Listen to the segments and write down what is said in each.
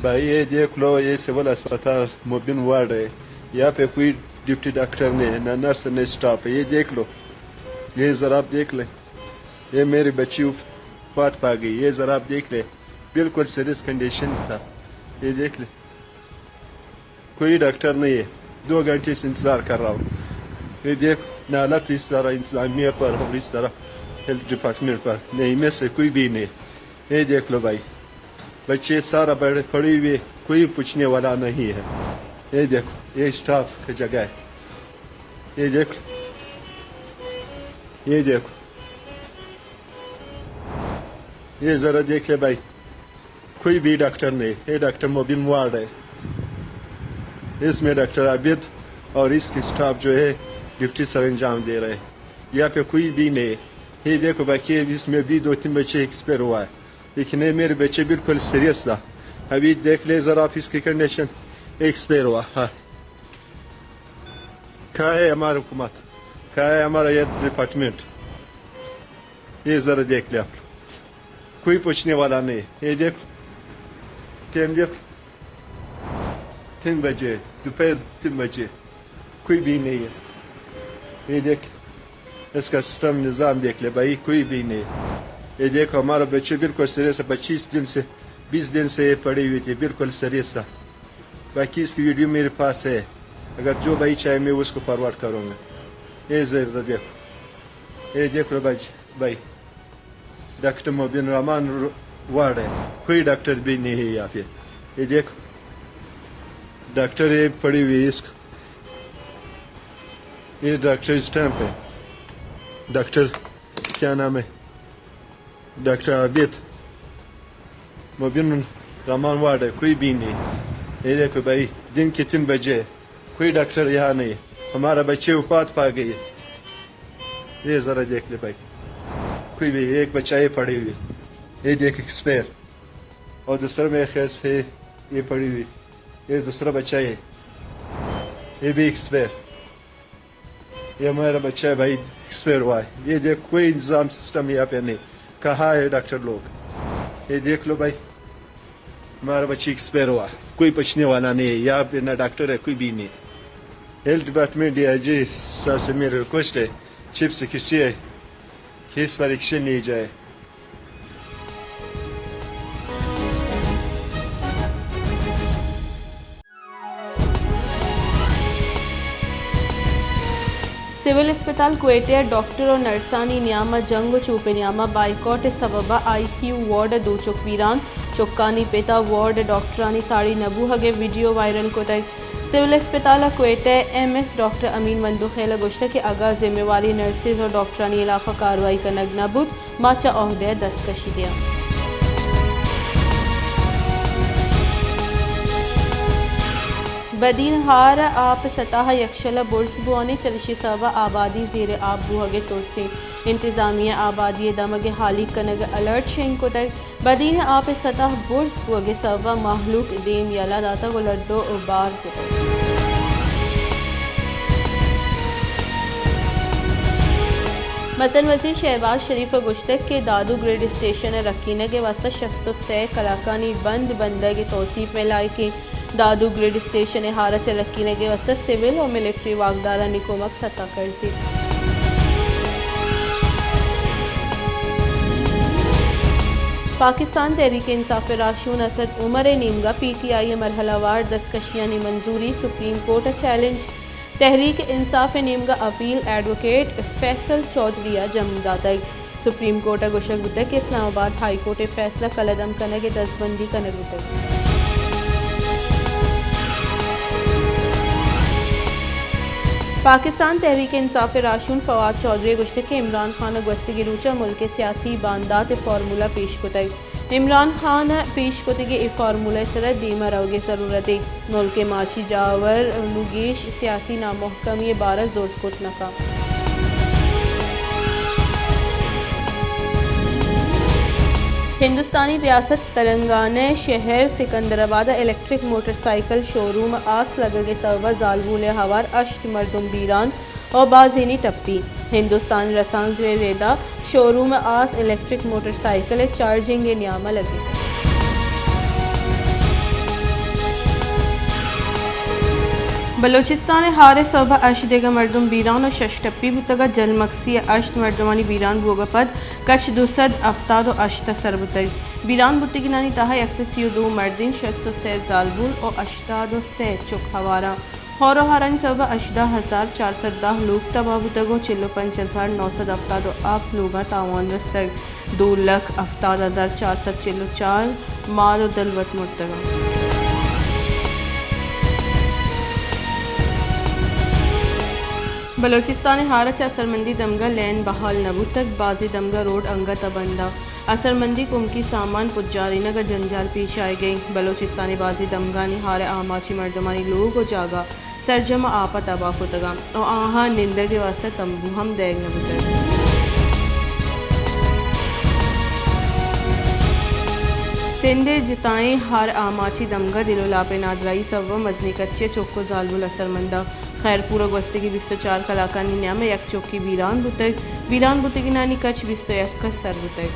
بھائی، یہ دیکھ لو، یہ سول اسپتال مبین وارڈ ہے۔ یہاں پہ کوئی ڈپٹی ڈاکٹر نہیں ہے، نہ نرس، نہ اسٹاف ہے۔ یہ دیکھ لو، یہ ذرا آپ دیکھ لیں، یہ میری بچی وفات پا گئی۔ یہ ذرا آپ دیکھ لیں، بالکل سیریس کنڈیشن تھا۔ یہ دیکھ لیں، کوئی ڈاکٹر نہیں ہے، دو گھنٹے سے انتظار کر رہا ہوں۔ یہ دیکھ، نہ حالت اس طرح انتظامیہ پر اور اس طرح ہیلتھ ڈپارٹمنٹ پر نہیں، میں سے کوئی بھی نہیں۔ یہ دیکھ لو بھائی، بچے سارا بڑے پڑے ہوئے، کوئی پوچھنے والا نہیں ہے۔ یہ دیکھو، یہ اسٹاف کی جگہ ہے۔ یہ دیکھو، یہ دیکھو، یہ ذرا دیکھ لے بھائی، کوئی بھی ڈاکٹر نہیں۔ یہ ڈاکٹر مبین وارڈ ہے، اس میں ڈاکٹر عابد اور اس کی اسٹاف جو ہے، ڈیوٹی سر انجام دے رہے ہیں۔ یہاں پہ کوئی بھی نہیں ہے۔ یہ دیکھو باقی، اس میں بھی دو تین بچے ایکسپائر ہوا ہے، لیکن یہ میرے بچے بالکل سیریس تھا۔ ابھی دیکھ لے ذرا آپ اس کی کنڈیشن، ایکسپائر ہوا۔ ہاں، کہاں ہے ہمارا حکومت؟ کہاں ہے ہمارا یہ ڈپارٹمنٹ؟ یہ ذرا دیکھ لے آپ لوگ، کوئی پوچھنے والا نہیں۔ یہ دیکھ، ٹائم دیکھ، تین بجے، دوپہر تین بجے، کوئی بھی نہیں ہے۔ یہ دیکھ، اس کا سسٹم نظام دیکھ لے بھائی، کوئی بھی نہیں۔ یہ دیکھو، ہمارا بچے بالکل سیریس ہے، پچیس دن سے، بیس دن سے یہ پڑے ہوئے تھے، بالکل سیریس تھا۔ باقی اس کی ویڈیو میرے پاس ہے، اگر جو بھائی چاہے میں اس کو فارورڈ کروں گا۔ یہ ذرا دیکھو، یہ دیکھ لو بھائی، بھائی، ڈاکٹر مبین الرحمان رو-، وارڈ ہے، کوئی ڈاکٹر بھی نہیں ہے یہاں پہ۔ یہ دیکھ، ڈاکٹر یہ پڑی ہوئی ہے، اس کو، یہ ڈاکٹر اسٹیمپ ہے۔ ڈاکٹر کیا نام ہے؟ ڈاکٹر عابد، مبین الرحمان وارڈ ہے، کوئی بھی نہیں۔ یہ دیکھو بھائی، دن کے تین بجے، کوئی ڈاکٹر یہاں نہیں۔ ہمارا بچے وفات پا گئی۔ یہ ذرا دیکھ لے بھائی، کوئی بھی، ایک بچہ یہ پڑے ہوئے، یہ دیکھ ایکسپائر، اور دوسرا میرے خیال سے یہ پڑی ہوئی، یہ دوسرا بچہ ہے، یہ بھی ایکسپائر۔ یہ ہمارا بچہ ہے بھائی، ایکسپائر ہوا ہے۔ یہ دیکھ، کوئی انتظام سسٹم یہاں پہ نہیں۔ کہاں ہے ڈاکٹر لوگ؟ یہ دیکھ لو بھائی، ہمارا بچہ ایکسپائر ہوا، کوئی پوچھنے والا نہیں ہے۔ یہاں پہ نہ ڈاکٹر ہے، کوئی بھی نہیں۔ ہیلتھ ڈپارٹمنٹ ڈی آئی جی صاحب سے میری ریکویسٹ ہے، چیف سیکرٹری ہے، کہ اس پر ایکشن لی جائے۔ سول اسپتال کوئٹہ ء ڈاکٹر و نرسانی نیام ء جنگ و چوپ ء نیام ء بائیکاٹ ء سبب ء آئی سی یو وارڈ ء دو چک بیران، چکانی پت ء وارڈ ء ڈاکٹرانی ساڑی نہ بوہگ ء ویڈیو وائرل کتگ۔ سول اسپتال ء کوئٹہ ء ایم ایس ڈاکٹر امین مندوخیل ء گوشتگ کہ اگاں ذمہ واری نرسز و ڈاکٹرانی ہلاف ء کاروائی کنگ نہ بوت، ما چہ عہدہ ء دست کشی دیاں۔ بدین ہار ء آپ ء سطح یکشل ء برز بوان ء، چریشی سبب ء آبادی زیر آپ بوہگ ء ترس انت۔ انتظامیہ ء آبادی ء دمگ ء ہالیگ کنگ ء الرٹ شنگ کتگ۔ بدین ء آپ ء سطح برز بوگ ء سبب ء مہلوک دیم یلہ داتگ ء لڈ ء بار کتگ۔ مزن وزیر شہباز شریف ء گوشتگ کہ دادو گرڈ اسٹیشن ء رکینگ ء واستہ شست ء سئے کلاکانی بند بندگ ء توسیپ ء لائک انت۔ دادو گرڈ اسٹیشن ء ہار ء چہ رکینگ ء واستہ سول و ملٹری واکدارانی کمک ستا کرزیت۔ پاکستان تحریک انصاف ء راہشون اسد عمر ء نیمگا پی ٹی آئی ء مرحلہ وار دستکشیانی منظوری، سپریم کورٹ ء چیلنج۔ تحریک انصاف ء نیمگا اپیل، ایڈووکیٹ فیصل چوہدری ء جم داتگ۔ سپریم کورٹ ء گوشگ بوتگ کہ اسلام آباد ہائی کورٹ ء فیصلہ قلعدم کنگ ء دزبندی کنگ بوتگ۔ پاکستان تحریک انصاف ء راہشون فواد چوہدری ء گوشتگ کہ عمران خان ء گوستگیں روچ ء ملک ء سیاسی باندات ء فارمولہ پیش کتگ۔ عمران خان ء پیش کتگیں اے فارمولہ ء سرا دیم ء روگ ء ضرورت انت۔ ملک ء معاشی جاور نوں گیش سیاسی نامحکمی ء بار ء زرت کت نہ کنت۔ ہندوستانی ریاست تلنگانہ ء شہر سکندرآباد ء الیکٹرک موٹر سائیکل شوروم ء آس لگگ ء سبب ء زالبول ء ہوار ہشت مردم بیران، ء بازینے ٹپی۔ ہندوستانی رسانکدر ء ردا شوروم ء آس الیکٹرک موٹر سائیکل ء چارجنگ ء نیام ء لگتگ۔ بلوچستان ء ہار ء سوب ء ہشت دگہ مردم بیران ء شش ٹپی بوتگ ء جلمکسی ء ہشت مردمانی بیران بوگ ء پد کچ دو سد ہفتاد ء ہشت ء سر بوتگ۔ بیران بوتگینانی تہا یک سد سی و دو مردین، شست و سے زالبول ء ہشتاد و سے چک ہوار انت۔ ہور ء ہارانی سوب ء ہژدہ ہزار چار سد دہ لوگ تباہ بوتگ ء چل و پنچ ہزار نو سد ہفتاد و ہپت لوگاں تاوان رستگ۔ دو لکھ ہفتاد ہزار چار سد چل و چار مال و دلوت مرتگ انت۔ بلوچستان ء ہار ء چہ اثرمندی دمگاں لین بحال نہ بوتگ، بازیں دمگاں روڈ انگت ء بند انت۔ اثرمندی کمکی سامان پجارینگ ء جنجال پیش آیگ ء انت۔ بلوچستان ء بازیں دمگانی ہار ء آماچیں مردمانی لوگ ء جاگہ سرجم ء آپ ء تباہ کتگ انت ء آہاں نندگ ء واستہ تمبو ہم دئیگ نہ بوتگ۔ سندھ ء جتائیں ہار آماچی دمگ ء دل ء لاپ ء نادراہی سبب ء مزنیں کچے ء چک ء زالبول اثرمند انت۔ خیرپور ء گوستگیں بیست ء چار کلاکانی نیام ء یک چکے بیران بوتگ۔ بیران بوتگینانی کچ بیست ء یک ء سر بوتگ۔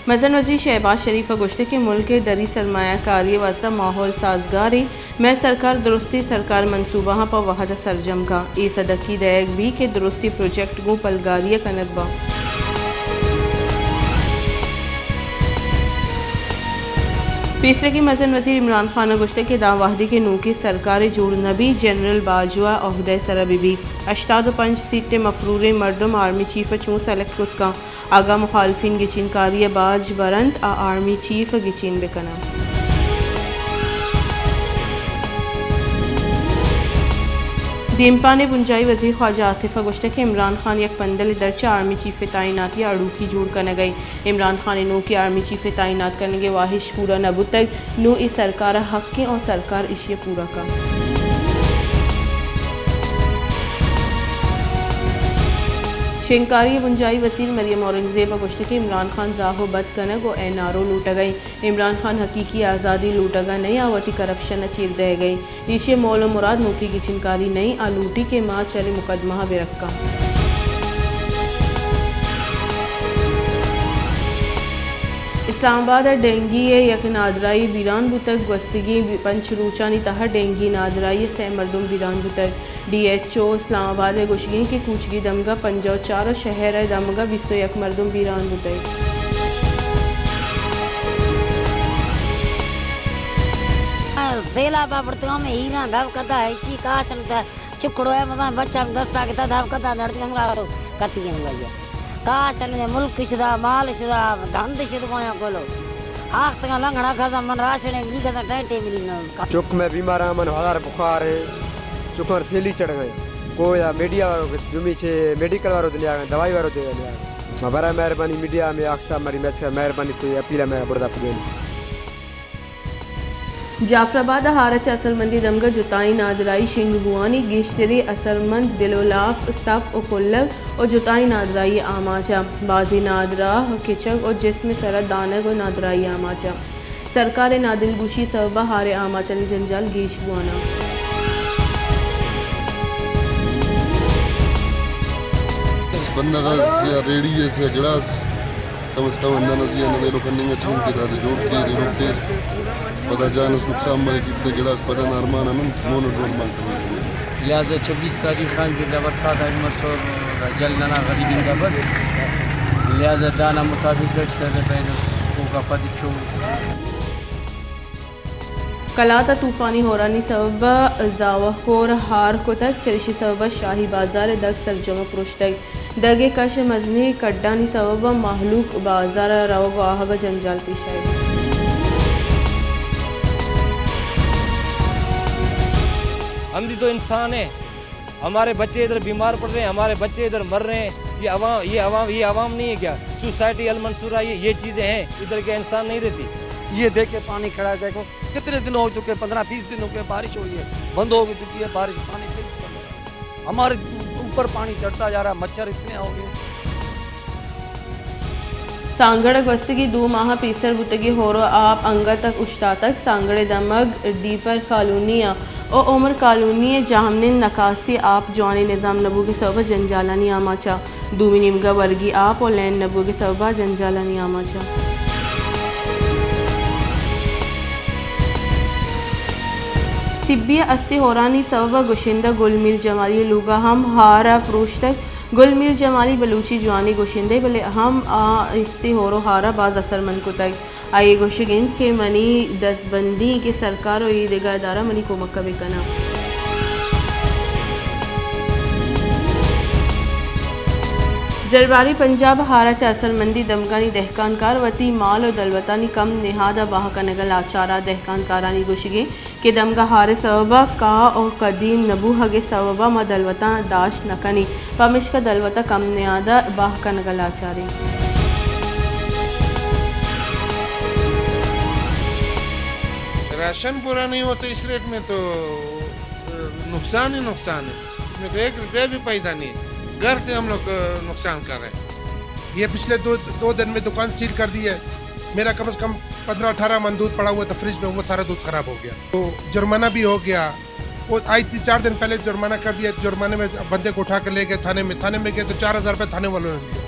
مزن وزیر شہباز شریف ء گوشتگ کہ ملک ء دری سرمایہ کاری ء واستہ ماحول سازگار انت۔ مئے سرکار درستیں سرکار منصوبہاں پہ وہد ء سرجم کنت۔ اے سدکی دئیگ بیت کہ درستیں پروجیکٹ گوں پلگاری ء کنگ بنت۔ پیسریگیں مزن وزیر عمران خان ء گوشتگ کہ داں وہدے کہ نوکیں سرکارے جوڑ نہ بیت، جنرل باجوہ عہدہ ء سرا بہ بیت۔ ہشتاد ء پنچ سیٹ ء مفروریں مردم آرمی چیف ء چوں سلیکٹ کت کنت؟ اگاں مخالفین گچین کاری ء باج بر انت، آ آرمی چیف ء گچین بہ کن انت۔ دیمپان ء بنجاہی وزیر خواجہ آصف ء گوشتگ کہ عمران خان یک پندل ء درچ ء آرمی چیف ء تعیناتی ء اڑوکی جوڑ کنگ ء انت۔ عمران خان ء نوکیں آرمی چیف ء تعینات کنگ ء واہش پورا نہ بوتگ، نوں اے سرکار ء حق انت ء سرکار ایشی ء پورا کنت۔ شنگکاری ء بنجاہی وزیر مریم اورنگزیب ء گوشتگ کہ عمران خان زاہ ء بد کنگ ء این آر او لوٹگ ء انت۔ عمران خان حقیقی آزادی لوٹگ ء نہ انت، آ وتی کرپشن ء چیر دئیگ ء انت۔ ایشی ء مول ء مراد نوکیں گچین کاری نہ انت، آ لوٹی کہ ما چرے مقدمہ ء بہ رکاں۔ اسلام آباد ء ڈینگی ء یک نادراہی بیران بوتگ۔ گوستگیں پنچ روچانی تہا ڈینگی نادراہی ء سئے مردم بیران بوتگ۔ ڈی ایچ او اسلام آباد ء گوشگی انت کہ کوچگی دمگاں پنجاہ و چار ء شہر ء دمگاں بیست و یک مردم بیران بوتگ۔ سیلاب ء برتگاں مئے ہیراں دب کدا ہچی کاش انت۔ چکڑو ء مزن بچہ ہم دستا گتا دب کدا نڑتی ہم گا تو کتی ہم گا۔ کاش انت ملک شدا، مال شدا، دھند شد گویاں کلو۔ آختگاں لنگڑا کھزاں من راشنے ملی کھزاں ٹینٹے ملی نہ۔ چک میں بیمار ہیں، من ہزار بخار ہے، چکر تھیلی چڑھ گئے۔ کو یا میڈیا وارو دومی چے میڈیکل وارو دنیا گئے، دوائی وارو دے دنیا گئے۔ برا مہربانی میڈیا میں آختا مری میچ کر مہربانی کوئی اپیل ہے میرا بڑدا پدینی۔ جعفر آباد ء ہار ء چہ اثرمندی دمگ ء جتائیں نادراہی شنگ بوانی گیشتری اثرمند دل و لاپ، تپ و کلگ و جتائیں نادراہی آماچ ء۔ بازیں نادراہ کچگ و جسم سرا دانگ و نادراہی آماچ ء۔ سرکار ء نادلگوشی سبب ء ہار ء آماچانی جنجال گیش بوان ء۔ بندغ ء سیا ریڑی ء سیا گڑاس کم از کم ہندانا زی آناں ایلو کننگ ء چون کہ دادے جوڑ کیر، ایلو کیر۔ پدا جان اس نقصان مریک، ایتے گڑاس پدا نارمان انت، مون ڈرون مان کننت۔ لہذا چوبیس تاریخ آن کہ دا برسات آئی مسور، دا جل ننا غریب انگا بس۔ لہذا دانا مطابق ڈٹ سر پید اس کوکا پد چو۔ کلات ء طوفانی ہورانی سبب ء زاوہ کور ہار کتگ، چریشی سبب ء شاہی بازار ء دگ سرجم ء پروشتگ۔ دگ ء کش ء مزنیں کڈانی سبب ء مہلوک بازار ء روگ ء آہگ ء جنجال پیش آیگ۔ ہم بھی تو انسان ہے، ہمارے بچے ادھر بیمار پڑ رہے ہیں، ہمارے بچے ادھر مر رہے ہیں۔ یہ عوام، یہ عوام، یہ عوام نہیں ہے کیا؟ سوسائٹی المنصورہ، یہ، یہ چیزیں ہیں، ادھر کیا انسان نہیں رہتی؟ یہ دیکھ کے پانی کھڑا ہے، دیکھو کتنے دن ہو چکے، پندرہ بیس دن ہو گئے، بارش ہوئی ہے، بند ہو چکی ہے بارش، پانی پھر ہمارے اوپر پانی چڑھتا جا رہا ہے، مچھر اتنے ہو گئے۔ سانگڑ ء گوستگیں دو ماہ ء پیسر بوتگیں ہور ء آپ انگت ء اوشتاتگ۔ سانگڑ ء دمگ ڈیپر کالونی ء و عمر کالونی ء جہمنند نکاسی آپ جوانیں نظام نہ بوگ ء سبب ء جنجالانی آماچ ء۔ دومی نیمگ ء ورگی آپ و لین نہ بوگ ء سبب ء جنجالانی آماچ ء۔ سبی ء استیں ہورانی سوب ء گشندہ گل میر جمالی ء لوگ ء ہم ہار ء پروشتگ۔ گل میر جمالی بلوچی جوانیں گشندہ، بلے ہم آ استیں ہور ء ہار ء باز اثرمند کتگ۔ آئی ء گوشگ انت کہ منی دزبندی کہ سرکار ء اے دگہ ادارہ منی کمک ء بہ کن انت۔ زرباری پنجاب ء ہار ء چہ اثرمندیں دمگانی دہکان کار وتی مال ء دلوتانی کم نہاد ء بہا کنگ ء لاچار ء دہکان کارانی گوشگ انت کہ دمگ ء ہار ء سوب ء کاہ ء قدیم نہ بوہگ ء سوب ء ما دلوتاں داشت نہ کنیں، پمیشکا دلوت ء کم نیاد ء بہا کنگ ء لاچار ایں۔ راشن پورا نہیں ہوتا اس ریٹ میں تو، ا، نقصان ہی نقصان ہے۔ اس میں تو ایک روپیہ بھی فائدہ نہیں۔ گھر سے ہم لوگ، ا، نقصان کر رہے ہیں۔ یہ پچھلے دو، دو دن میں دکان سیل کر دی ہے۔ میرا کم سے کم پندرہ اٹھارہ من دودھ پڑا ہوا تھا فریج میں، وہ سارا دودھ خراب ہو گیا۔ تو جرمانہ بھی ہو گیا۔ وہ آج تین چار دن پہلے جرمانہ کر دیا، جرمانے میں بندے کو اٹھا کے لے گئے تھانے میں، تھانے میں گئے تو چار ہزار روپے تھانے والوں نے لیا۔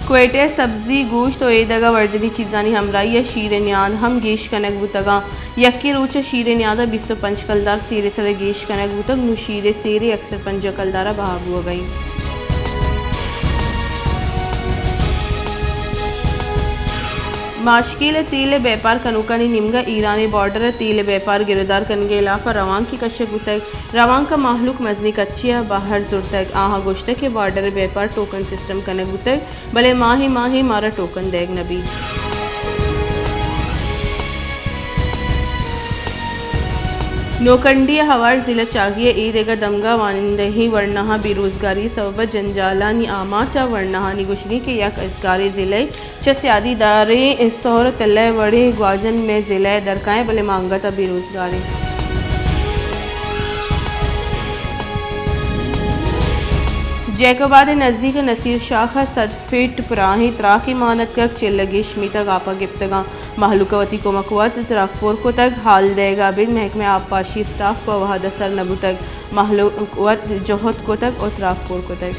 کوئٹہ ء سبزی، گوشت ء اے دگہ وردنی چیزانی ہمراہی ء شیر ء نیاد ہم گیش کنگ بوتگ انت۔ یکیں روچ ء شیر ء نیاد ء بیست ء پنچ کلدار سیر ء سر ء گیش کنگ بوتگ، نوں شیر ء سیرے اکثر پنجاہ کلدار ء بہا بوہگ ء انت۔ ماشکیل ء تیل ء بیپار کنوکانی نیمگ ء ایران ء بارڈر ء تیل ء بیپار گرودار کنگ ء ہلاپ ء روانکے کشگ بوتگ۔ روانک ء مہلوک مزنیں کچے ء بہر زرتگ۔ آہاں گوشتگ کہ بارڈر ء بیپار ٹوکن سسٹم کنگ بوتگ، بلے ماہے ماہے مارا ٹوکن دئیگ نہ بیت۔ نوکنڈی ء ہوار ضلع چاگی ء اے دگہ دمگاں وانندہیں ورناہاں بے روزگاری ء سبب ء جنجالانی آماچ ء ورناہانی گوشگ انت کہ یک ازگاریں ضلعے چہ سیادی داریں سہر ء تلہ ء وڑیں گواجن مئے ضلع ء در کائیں، بلے ما انگت ء بے روزگار ایں۔ جیکب آباد ء نزیک نصیر شاخ ء صد فٹ پراہیں تراکے مان اتکگ، چل ء گیش میتگ آپ ء گپتگاں۔ مہلوک ء وتی کمک وت تراک پر کتگ، حال دئیگ ء ابید محکمہ آبپاشی اسٹاف پہ وہد ء سر نہ بوتگ۔ مہلوک وت جہد کتگ ء تراک پر کتگ۔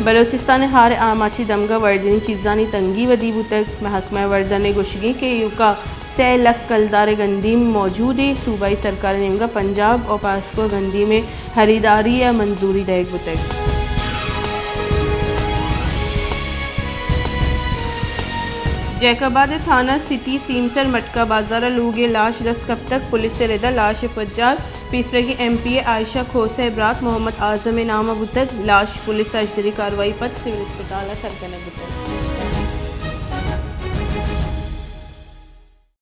بلوچستان ء ہار ء آماچی دمگ ء وردنی چیزانی تنگی ودی بوتگ۔ محکمہ وردن ء گوشگی کہ ایوکا سئے لکھ کلدار ء گندیم موجود ء صوبائی سرکار ء نیمگ ء پنجاب ء پاسکو ء گندیم ء ہریداری ء منظوری دئیگ بوتگ۔ جیکب آباد ء تھانہ سٹی سیمسر مٹکا بازار ء لوگے لاش دست کپتگ، پولیس ء رد ء لاش ء پجار پیسرگی ایم پی اے عائشہ کھوسہ ء برات محمد اعظم ء نام ء بوتگ۔ لاش پولیس ء اژدری کاروائی پد سول اسپتال ء سر کنگ بوتگ۔